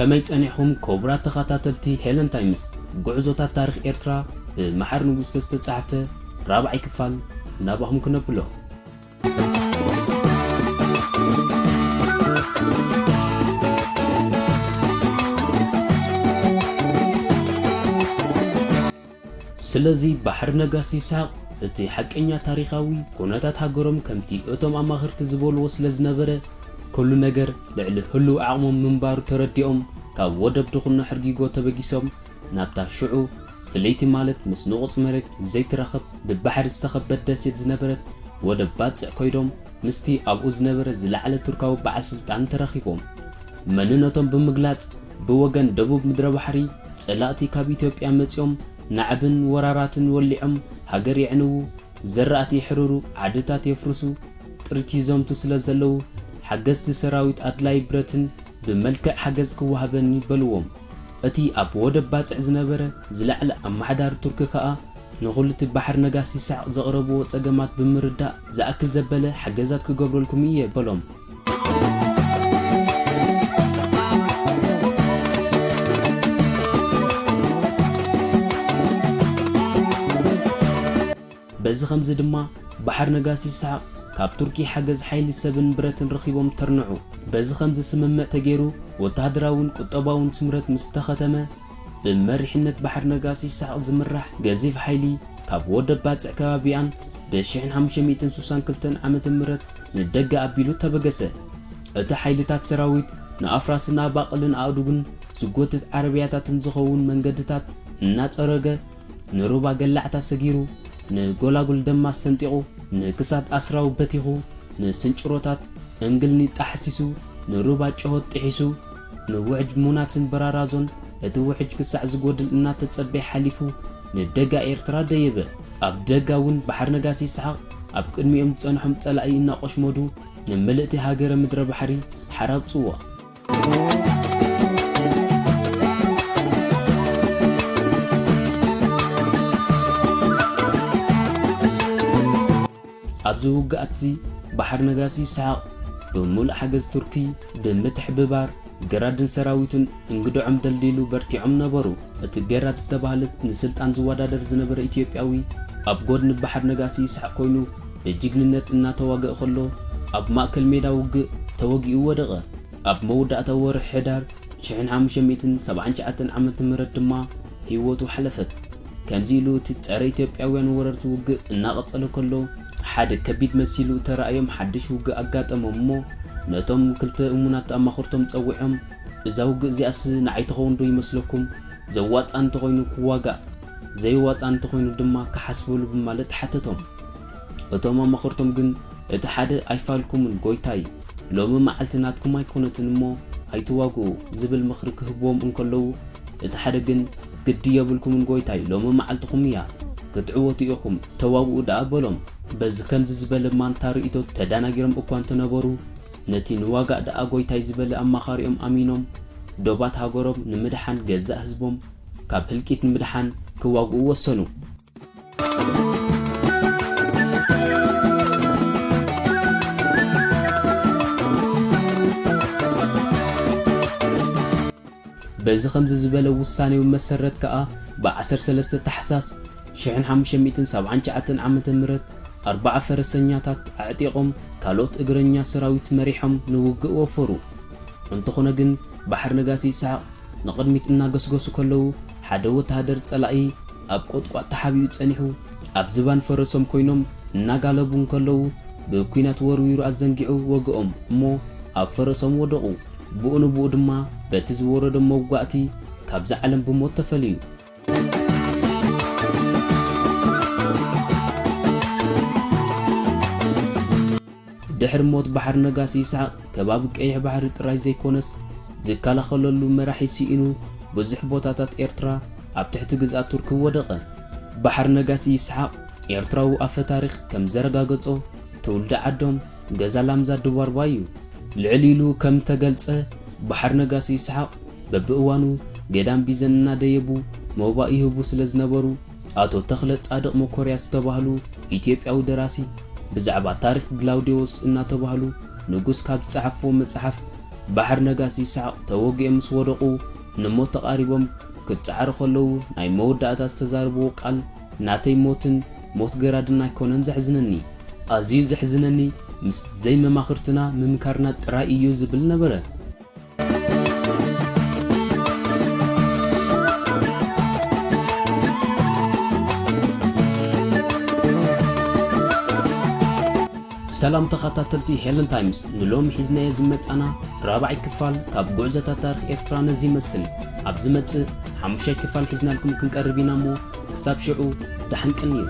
ከመይ ጸኒሕኹም ክቡራት ተኸታተልቲ ሄለን ታይምስ? ጉዕዞታት ታሪኽ ኤርትራ ብመሓሪ ንጉሰ ዝተጻሕፈ ራብዓይ ክፋል ናባኹም ክነብሎ። ስለዚ ባሕሪ ነጋሲ ይስሓቕ እቲ ሓቀኛ ታሪኻዊ ኩነታት ሃገሮም ከምቲ እቶም ኣማኸርቲ ዝበልዎ ስለ ዝነበረ፣ ኩሉ ነገር ልዕሊ ህሉው ዓቕሞም ምንባሩ ተረዲኦም፣ ካብ ወደብ ድኹኖ ሕርጊጎ ተበጊሶም ናብታ ሽዑ ፍለይቲ ማለት ምስ ንቑጽ መሬት ዘይትራኸብ ብባሕሪ ዝተኸበት ደሴት ዝነበረት ወደብ ባጽዕ ኮይዶም፣ ምስቲ ኣብኡ ዝነበረ ዝለዓለ ቱርካዊ በዓል ስልጣን ተራኺቦም። መንነቶም ብምግላጽ፣ ብወገን ደቡብ ምድረ ባሕሪ ጸላእቲ ካብ ኢትዮጵያ መጺኦም ናዕብን ወራራትን ወሊዖም ሃገር የዕንዉ፣ ዘራእቲ የሕርሩ፣ ዓድታት የፍርሱ፣ ጥሪት ይዘምቱ ስለ ዘለዉ፣ ሓገዝቲ ሰራዊት ኣድላይ ብረትን ብመልክዕ ሓገዝ ክወሃበኒ በልዎም። እቲ ኣብ ወደብ ባጽዕ ዝነበረ ዝለዓለ ኣመሓዳሪ ቱርኪ ከኣ፣ ንኹሉ እቲ ባሕር ነጋሲ ይስሓቕ ዘቕረብዎ ጸገማት ብምርዳእ፣ ዝኣክል ዘበለ ሓገዛት ክገብረልኩም እየ በሎም። በዚ ኸምዚ ድማ፣ ባሕር ነጋሲ ይስሓቕ ካብ ቱርኪ ሓገዝ ሓይሊ ሰብን ብረትን ረኺቦም ተርንዑ። በዚ ኸምዚ ስምምዕ ተገይሩ፣ ወተሃደራውን ቁጠባውን ስምረት ምስ ተኸተመ፣ ብመሪሕነት ባሕር ነጋሲ ይስሓቕ ዝምራሕ ገዚፍ ሓይሊ ካብ ወደብ ባጽዕ ከባቢኣን ብሽሕን ሓሙሽተ ሚእትን ስሳን ክልተን ዓመተ ምህረት ንደገ ኣቢሉ ተበገሰ። እቲ ሓይልታት ሰራዊት ንኣፍራስን ኣባቕልን ኣእዱግን ዝጎትት ዓረብያታትን ዝኸውን መንገድታት እናጸረገ፣ ንሩባ ገላዕታ ሰጊሩ፣ ንጎላጉል ደማስ ሰንጢቑ፣ ንክሳድ ኣስራው በቲኹ፣ ንስንጭሮታት እንግልኒጥ ኣሕሲሱ፣ ንሩባ ጭሆት ጥሒሱ፣ ንውሕጅ ሙናትን በራራዞን እቲ ውሕጅ ክሳዕ ዝጎድል እናተጸበየ ሓሊፉ ንደጋ ኤርትራ ደየበ። ኣብ ደጋ እውን ባሕር ነጋሲ ይስሓቕ ኣብ ቅድሚኦም ዝጸንሖም ጸላኢ እናቖሽመዱ ንምልእቲ ሃገረ ምድረ ባሕሪ ሓራ ኣውጽዋ። ኣብዚ ውግኣትዚ ባሕር ነጋሲ ይስሓቕ ብምሉእ ሓገዝ ቱርኪ ብምትሕብባር ግራድን ሰራዊቱን እንግድዖም ደልዲሉ በርቲዖም ነበሩ። እቲ ግራድ ዝተባህለት ንስልጣን ዝወዳደር ዝነበረ ኢትዮጵያዊ ኣብ ጎድኒ ባሕር ነጋሲ ይስሓቕ ኮይኑ ብጅግንነት እናተዋግእ ከሎ ኣብ ማእከል ሜዳ ውግእ ተወጊኡ ወደቐ። ኣብ መወዳእታ ወርሒ ሕዳር ሽሕን ሓሙሽተ ሚእትን ሰብዓን ትሽዓተን ዓመተ ምህረት ድማ ህይወቱ ሓለፈት። ከምዚ ኢሉ እቲ ጸረ ኢትዮጵያውያን ወረርቲ ውግእ እናቐጸለ ከሎ፣ ሓደ ከቢድ መሲሉ እተራእዮም ሓድሽ ውግእ ኣጋጠሞም እሞ፣ ነቶም ክልተ እሙናት ኣማኸርቶም ጸዊዖም፣ "እዛ ውግእ እዚኣስ ንዓይ ትኸውን ዶ ይመስለኩም? ዘዋጽኣ እንተኾይኑ ክዋጋእ፣ ዘይዋጽኣ እንተኾይኑ ድማ ክሓስበሉ" ብማለት ሓተቶም። እቶም ኣማኸርቶም ግን፣ "እቲ ሓደ ኣይፋልኩምን ጎይታይ፣ ሎሚ መዓልቲ ናትኩም ኣይኮነትን እሞ ኣይትዋግኡ" ዝብል ምኽሪ ክህብዎም እንከለዉ፣ እቲ ሓደ ግን፣ "ግዲ የብልኩምን ጎይታይ፣ ሎሚ መዓልትኹም እያ፣ ክትዕወቱ ኢኹም፣ ተዋግኡ ደኣ" በሎም። በዚ ከምዚ ዝበለ ማንታ ርእይቶ ተደናጊሮም እኳ እንተነበሩ፣ ነቲ "ንዋጋእ ደኣ ጎይታይ" ዝበለ ኣማኻሪኦም ኣሚኖም፣ ዶባት ሃገሮም ንምድሓን፣ ገዛእ ህዝቦም ካብ ህልቂት ንምድሓን ክዋግኡ ወሰኑ። በዚ ከምዚ ዝበለ ውሳኔዊ መሰረት ከኣ፣ ብዓሰርተ ሰለስተ ታሕሳስ ሽሕን ሓሙሽተ ሚእትን ሰብዓን ትሽዓተን ዓመተ ምህረት ኣርብዓ ፈረሰኛታት ኣዕጢቖም፣ ካልኦት እግረኛ ሰራዊት መሪሖም ንውግእ ወፈሩ። እንተኾነ ግን፣ ባሕር ነጋሲ ይስሓቕ ንቕድሚት እናገስገሱ ከለዉ፣ ሓደ ወተሃደር ጸላኢ ኣብ ቁጥቋጥ ተሓቢኡ ጸኒሑ፣ ኣብ ዝባን ፈረሶም ኮይኖም እናጋለቡ እንከለዉ፣ ብኲናት ወርዊሩ ኣዘንጊዑ ወግኦም እሞ፣ ኣብ ፈረሶም ወደቑ። ብኡ ንብኡ ድማ፣ በቲ ዝወረዶም መውጋእቲ፣ ካብዛ ዓለም ብሞት ተፈልዩ። ድሕሪ ሞት ባሕር ነጋሲ ይስሓቕ፣ ከባቢ ቀይሕ ባሕሪ ጥራይ ዘይኮነስ፣ ዝከላኸለሉ መራሒ ስኢኑ፣ ብዙሕ ቦታታት ኤርትራ ኣብ ትሕቲ ግዝኣት ቱርኪ ወደቐ። ባሕር ነጋሲ ይስሓቕ፣ ኤርትራዊ ኣፈ ታሪኽ ከም ዘረጋገጾ፣ ትውልዲ ዓዶም ገዛ ላምዛ ድባርባ እዩ። ልዕል ኢሉ ከም ተገልጸ፣ ባሕር ነጋሲ ይስሓቕ በብእዋኑ ገዳም ቢዘን እናደየቡ መውባእ ይህቡ ስለ ዝነበሩ፣ ኣቶ ተኽለ ጻድቕ መኮርያ ዝተባህሉ ኢትዮጵያዊ ደራሲ፣ ብዛዕባ ታሪኽ ግላውዴዎስ እናተባህሉ ንጉስ ካብ ዝጸሓፍዎ መጽሓፍ ባሕር ነጋሲ ይስሓቕ ተወጊኦም ምስ ወደቑ ንሞት ተቓሪቦም ክጸዓሩ ከለዉ ናይ መወዳእታ ዝተዛረብዎ ቃል ናተይ ሞትን ሞት ገራድን ኣይኮነን ዘሕዝነኒ። ኣዝዩ ዘሕዝነኒ ምስ ዘይመማኽርትና ምምካርና ጥራይ እዩ ዝብል ነበረ። ሰላም ተኸታተልቲ ሄለን ታይምስ፣ ንሎሚ ሒዝናዮ ዝመጻና ራብዓይ ክፋል ካብ ጉዕዞታት ታሪኽ ኤርትራ ነዚ ይመስል። ኣብ ዝመጽእ ሓሙሻይ ክፋል ሒዝናልኩም ክንቀርብ ኢና እሞ ክሳብ ሽዑ ደሓን ቀንዩ።